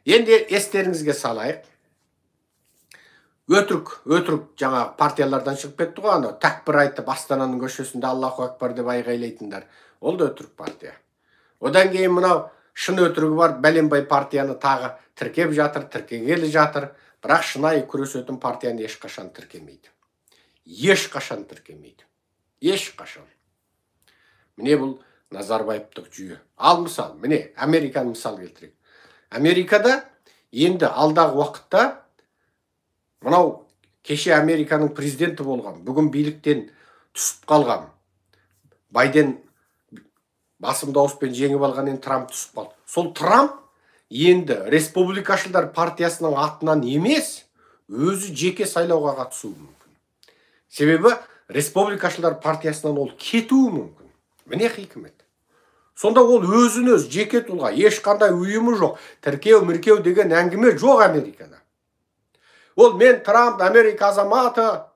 Енді естеріңізге салайық. Өтірік жаңа партиялардан шығып кетті ғой, анау тәкбір айтып Астананың көшесінде Аллаху акбар деп айғайлайтындар. Ол да өтірік партия. Одан кейін мынау шын өтірігі бар бәленбай партияны тағы тіркеп жатыр, тіркегелі жатыр. Бірақ шынайы күресетін партияны ешқашан тіркемейді. Ешқашан тіркемейді. Ешқашан. Міне бұл Назарбаевтық жүйе. Ал мысал, міне Американы мысал келтірейік. Америкада енді алдағы уақытта мынау кеше Американың президенті болған, бүгін биліктен түсіп қалған Байден басым дауыспен жеңіп алған, енді Трамп түсіп қалды. Сол Трамп енді республикашылдар партиясының атынан емес, өзі жеке сайлауға қатысуы мүмкін. Себебі республикашылдар партиясынан ол кетуі мүмкін. Міне хикмет. Сонда ол өзін өз жеке тұлға, ешқандай ұйымы жоқ, тіркеу міркеу деген әңгіме жоқ Америкада. Ол мен Трамп Америка азаматы,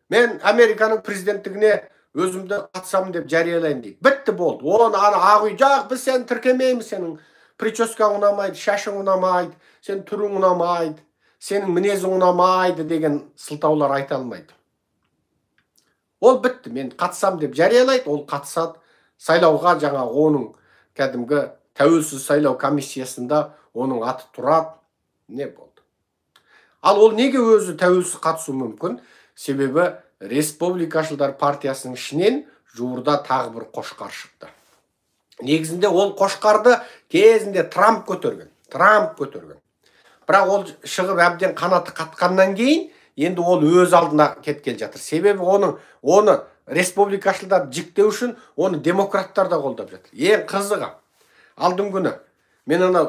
мен Американың президенттігіне өзімді қатысамын деп жариялаймын дейді. Бітті, болды. Оны ана ақ үй жақ, біз сені тіркемейміз, сенің прическаң ұнамайды, шашың ұнамайды, сенің түрің ұнамайды, сенің мінезің ұнамайды деген сылтаулар айта алмайды. Ол бітті, мен қатысам деп жариялайды, ол қатысады. Сайлауға жаңа оның кәдімгі тәуелсіз сайлау комиссиясында оның аты тұрады. Не болды? Ал ол неге өзі тәуелсіз қатысуы мүмкін? Себебі республикашылдар партиясының ішінен жуырда тағы бір қошқар шықты. Негізінде ол қошқарды кезінде Трамп көтерген. Трамп көтерген. Бірақ ол шығып әбден қанаты қатқаннан кейін енді ол өз алдына кеткелі жатыр. Себебі оны республикашылдар жіктеу үшін оны демократтар да қолдап жатыр. Ең қызығы, алдың күні мен ана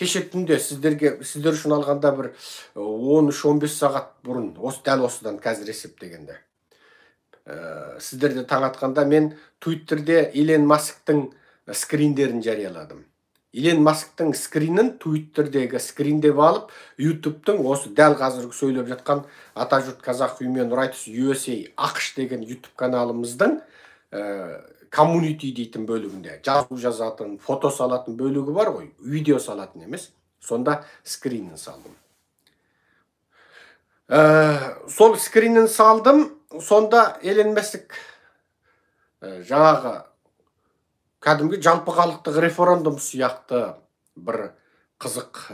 кеше түнде сіздер үшін алғанда бір 13-15 сағат бұрын, осы дәл осыдан қазір есептегенде, сіздерді таң атқанда мен Твиттерде Илон Масктың скриндерін жарияладым. Илон Масктың скринін Твиттердегі скриндеп алып, YouTube'тың осы дәл қазіргі сөйлеп жатқан Атажұрт Қазақ Human Rights USA ақш деген YouTube каналымыздың коммунити дейтін бөлігінде жазу жазатын, фото салатын бөлігі бар ғой, видео салатын емес, сонда скринін салдым. Сол скринін салдым, сонда Илон Маск жаңағы кәдімгі жалпы халықтық референдум сияқты бір қызық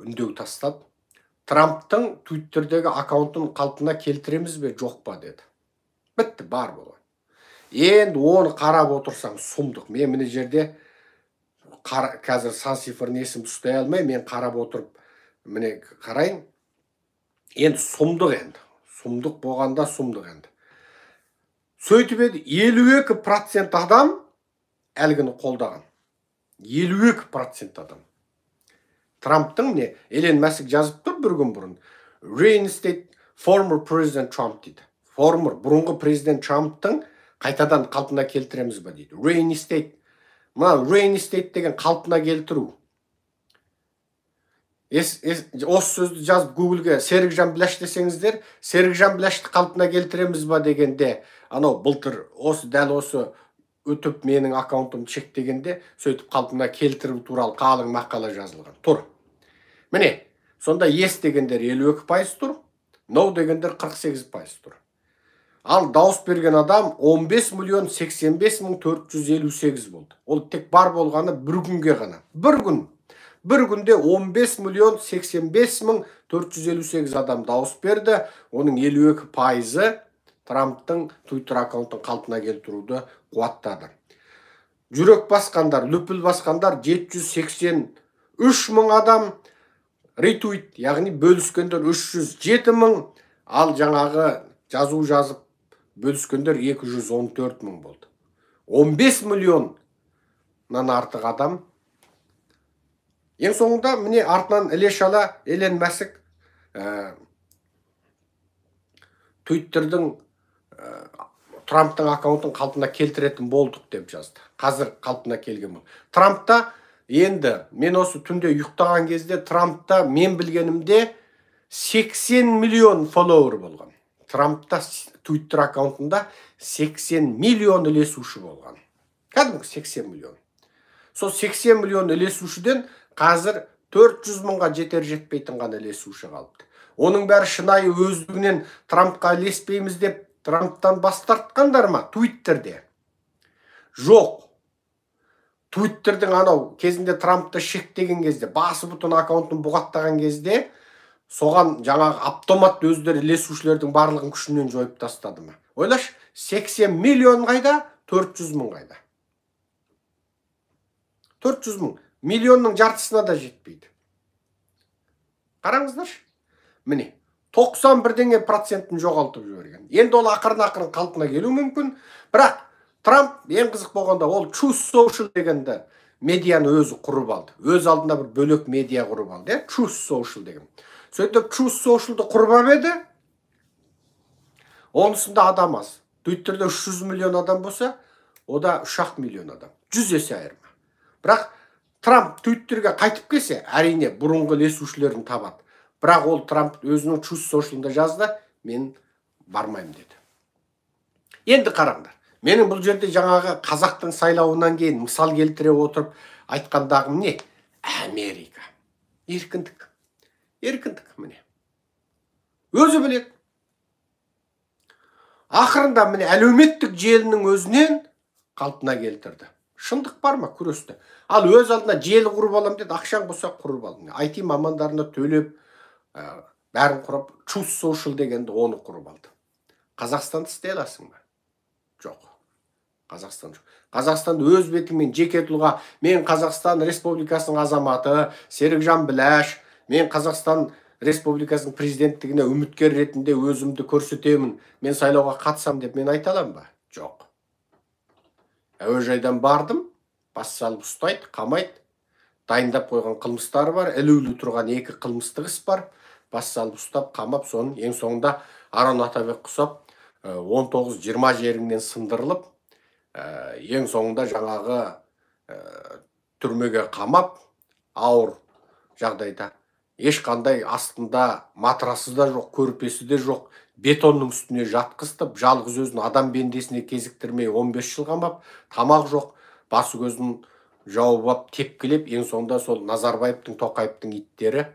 үндеу тастады. Трамптың Твиттердегі аккаунтын қалпына келтіреміз бе, жоқ па деді. Бітті, бар болған. Енді оны қарап отырсаң сұмдық. Мен міне жерде қазір сан цифрын есімді ұстай алмай, мен қарап отырып міне қарайын. Енді сұмдық енді. Сұмдық болғанда сұмдық енді. Сөйтіп еді 52% адам әлгіні қолдаған. 52% адам. Трамптың не, Илон Маск жазып тұр бір күн бұрын. Reinstate former President Trump дейді. Former, бұрынғы президент Трамптың қайтадан қалпына келтіреміз ба дейді. Reinstate. Мына reinstate деген қалпына келтіру. Осы сөзді жазып Google'ге Серікжан Біләш десеңіздер, Серікжан Біләшті қалпына келтіреміз ба дегенде, анау былтыр осы дәл осы өтіп менің аккаунтымды шектегенде, сөйтіп қалпына келтіру туралы қалың мақала жазылған тұр. Міне, сонда yes дегендер 52% тұр, no дегендер 48% тұр. Ал дауыс берген адам 15 миллион 85 мың 458 болды. Ол тек бар болғаны бір күнге ғана. Бір күн. Бір күнде 15 миллион 85 мың 458 адам дауыс берді. Оның 52%-ы Трамптың Twitter аккаунтын қалпына келтіруді қуаттады. Жүрек басқандар, лүпіл басқандар 783 мың адам, ретвит, яғни бөліскендер 307 мың, ал жаңағы жазу жазып бөліскендер 214 мың болды. 15 миллионнан артық адам. Ең соңында міне артынан іле шала Илон Маск Твиттердің Трамптың аккаунтын қалпына келтіретін болдық деп жазды. Қазір қалпына келген болды. Трампта енді мен осы түнде ұйықтаған кезде Трампта мен білгенімде 80 миллион фолловер болған. Трампта Твиттер аккаунтында 80 миллион ілесуші болған. Кәдімгі 80 миллион. Сол 80 миллион ілесушіден қазір 400 мыңға жетер жетпейтін ғана ілесуші қалыпты. Оның бәрі шынайы өздігінен Трампқа ілеспейміз деп Трамптан бас тартқандар ма Твиттерде? Жоқ. Твиттердің анау кезінде Трампты шектеген кезде, басы бүтін аккаунтын бұғаттаған кезде, соған жаңағы автомат өздері ілесушілердің барлығын күшінен жойып тастады ма? Ойлашы, 80 миллион қайда, 400 мың қайда? 400 мың. Миллионның жартысына да жетпейді. Қараңыздаршы. Міне, 90 бірдеңе процентін жоғалтып жіберген. Енді ол ақырын-ақырын қалпына келуі мүмкін. Бірақ Трамп ең қызық болғанда ол Truth Social дегенді медианы өзі құрып алды. Өз алдына бір бөлек медиа құрып алды. Truth Social деген. Сөйтіп Truth Social'ды құрып алып еді. Онысында адам аз. Твиттерде 300 миллион адам болса, ода 3 миллион адам. 100 есе айырма. Бірақ Трамп Твиттерге қайтып келсе, әрине бұрынғы ілесушілерін табады. Бірақ ол Трамп өзінің Truth Social'ында жазды, мен бармаймын деді. Енді қараңдар. Менің бұл жерде жаңағы қазақтың сайлауынан кейін мысал келтіре отырып айтқандағым не? Америка. Еркіндік. Еркіндік міне. Өзі біледі. Ақырында міне әлеуметтік желінің өзінен қалпына келтірді. Шындық бар ма? Күресті. Ал өз алдына желі құрып алам деді, ақшаң болса құрып ал. IT мамандарына төлеп, бәрін құрып, Truth Social дегенді оны құрып алды. Қазақстанды істей аласың ба? Жоқ. Қазақстан жоқ. Қазақстанды өз бетіңмен жеке тұлға, мен Қазақстан Республикасының азаматы, Серікжан Біләш, мен Қазақстан Республикасының президенттігіне үміткер ретінде өзімді көрсетемін, мен сайлауға қатысам деп мен айта аламын ба? Жоқ. Әуежайдан бардым, бас салып ұстайды, қамайды, дайындап қойған қылмыстары бар, ілулі тұрған 2 қылмыстық іс бар, бас салып ұстап, қамап, соның ең соңында Арон Атабек құсап, 19-20 жеріңнен сындырылып, ең соңында жаңағы түрмеге қамап, ауыр жағдайда, ешқандай астында матрасы да жоқ, көрпесі де жоқ, бетонның үстіне жатқызтып, жалғыз өзін адам бендесіне кезіктірмей 15 жыл қамап, тамақ жоқ, басы көзін жауып ап, тепкілеп, ең соңында сол Назарбаевтың, Тоқаевтың иттері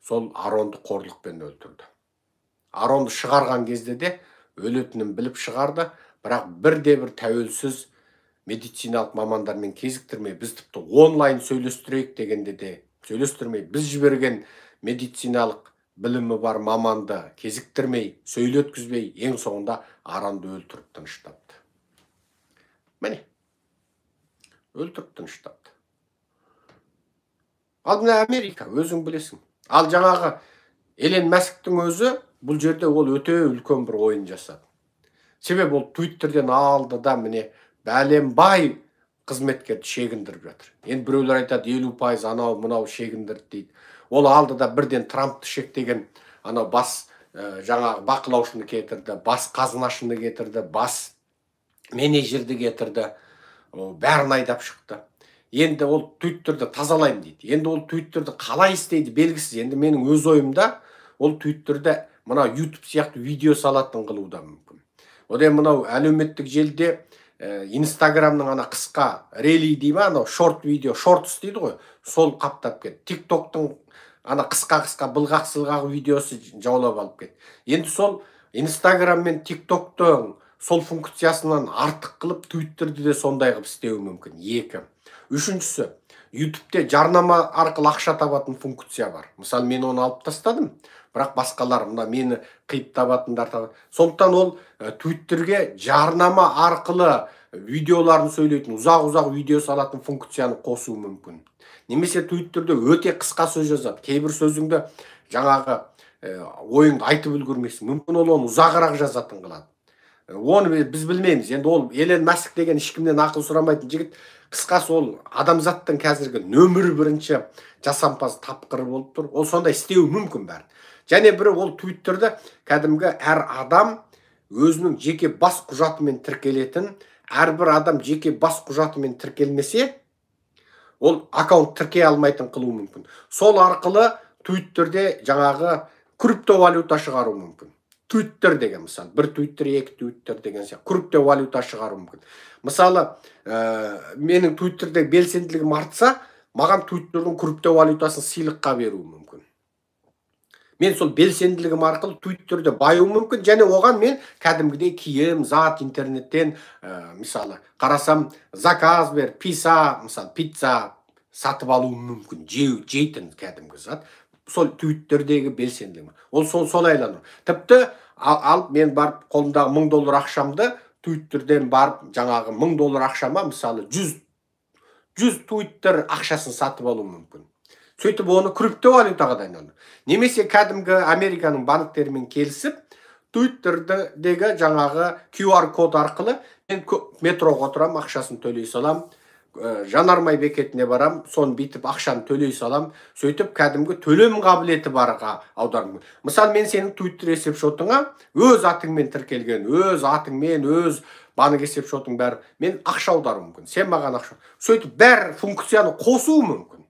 сол Аронды қорлықпен өлтірді. Аронды шығарған кезде де өлетінін біліп шығарды, бірақ бірде-бір тәуелсіз медициналық мамандармен кезіктірмей, біз тіпті онлайн сөйлестірейік дегенде де сөйлестірмей, біз жіберген медициналық білімі бар маманды кезіктірмей, сөйлеткізбей, ең соңында Аронды өлтіріп тыныштапты. Міне, өлтіріп тыныштапты. Ал мына Америка, өзің білесің. Ал жаңағы Элон Масктың өзі бұл жерде ол өте үлкен бір ойын жасады. Себебі ол Твиттерден алды да міне бәленбай қызметкерді шегіндіріп жатыр. Енді біреулер айтады 50% анау мынау шегіндірді дейді. Ол алды да бірден Трампты шектеген анау бас жаңағы бақылаушыны кетірді, бас қазынашыны кетірді, бас менеджерді кетірді, бәрін айдап шықты. Енді ол Твиттерді тазалаймын дейді. Енді ол Твиттерді қалай істейді белгісіз. Енді менің өз ойымда ол Твиттерді мына YouTube сияқты видео салатын қылуы да мүмкін. Одан мынау әлеуметтік желіде Инстаграмның ана қысқа рели дей ма, анау шорт видео, шортс дейді ғой, сол қаптап кетті. ТикТоктың ана қысқа-қысқа былғақ-сылғақ видеосы жаулап алып кетті. Енді сол Инстаграм мен ТикТоктың сол функциясынан артық қылып Твиттерді де сондай қылып істеуі мүмкін. Екі. Үшіншісі, Ютубте жарнама арқылы ақша табатын функция бар. Мысалы, мен оны алып тастадым, бірақ басқалар мына мені қиып табатындар табады. Сондықтан ол Твиттерге жарнама арқылы видеоларын сөйлейтін, ұзақ-ұзақ видео салатын функцияны қосуы мүмкін. Немесе Твиттерде өте қысқа сөз жазады. Кейбір сөзіңді жаңағы ойыңды айтып үлгермейсің. Мүмкін ол оны ұзағырақ жазатын қылады. Оны біз білмейміз. Енді ол Элон Маск деген ешкімнен ақыл сұрамайтын жігіт. Қысқасы ол адамзаттың қазіргі нөмірі бірінші жасампаз тапқыры болып тұр. Ол сондай істеуі мүмкін бәрін. Және бірі ол Твиттерді кәдімгі әр адам өзінің жеке бас құжатымен тіркелетін, әрбір адам жеке бас құжатымен тіркелмесе, ол аккаунт тіркей алмайтын қылуы мүмкін. Сол арқылы Твиттерде жаңағы криптовалюта шығару мүмкін. Твиттер деген мысалы, бір Твиттер, екі Твиттер деген сияқты криптовалюта шығару мүмкін. Мысалы, менің Твиттерде белсенділігім артса, Маған Твиттердің криптовалютасын сыйлыққа беруі мүмкін. Мен сол белсенділігім арқылы Твиттерде баюым мүмкін, және оған мен кәдімгідей киім, зат интернеттен, мысалы, қарасам, заказ бер, пицца, мысалы, пицца сатып алуым мүмкін, жеу, жейтін кәдімгі зат. Сол Твиттердегі белсенділігім. Ол сол солай айлану. Тіпті алып мен барып қолымдағы 1000 доллар ақшамды Твиттерден барып жаңағы 1000 доллар ақшама, мысалы, 100 Твиттер ақшасын сатып алуым мүмкін. Сөйтіп оны криптовалютаға да айналдыру. Немесе кәдімгі Американың банктерімен келісіп, Твиттердегі жаңағы QR код арқылы мен метроға отырамын, ақшасын төлей салам, жанармай бекетіне барам, соны бүйтіп ақшаны төлей салам, сөйтіп кәдімгі төлем қабілеті барға аударым. Мысалы, мен сенің Твиттер есеп шотыңа өз атыңмен тіркелген, өз атыңмен, өз банк есеп шотың бәрі, мен ақша аударуым мүмкін. Сен маған ақша. Сөйтіп бәр функцияны қосуы мүмкін.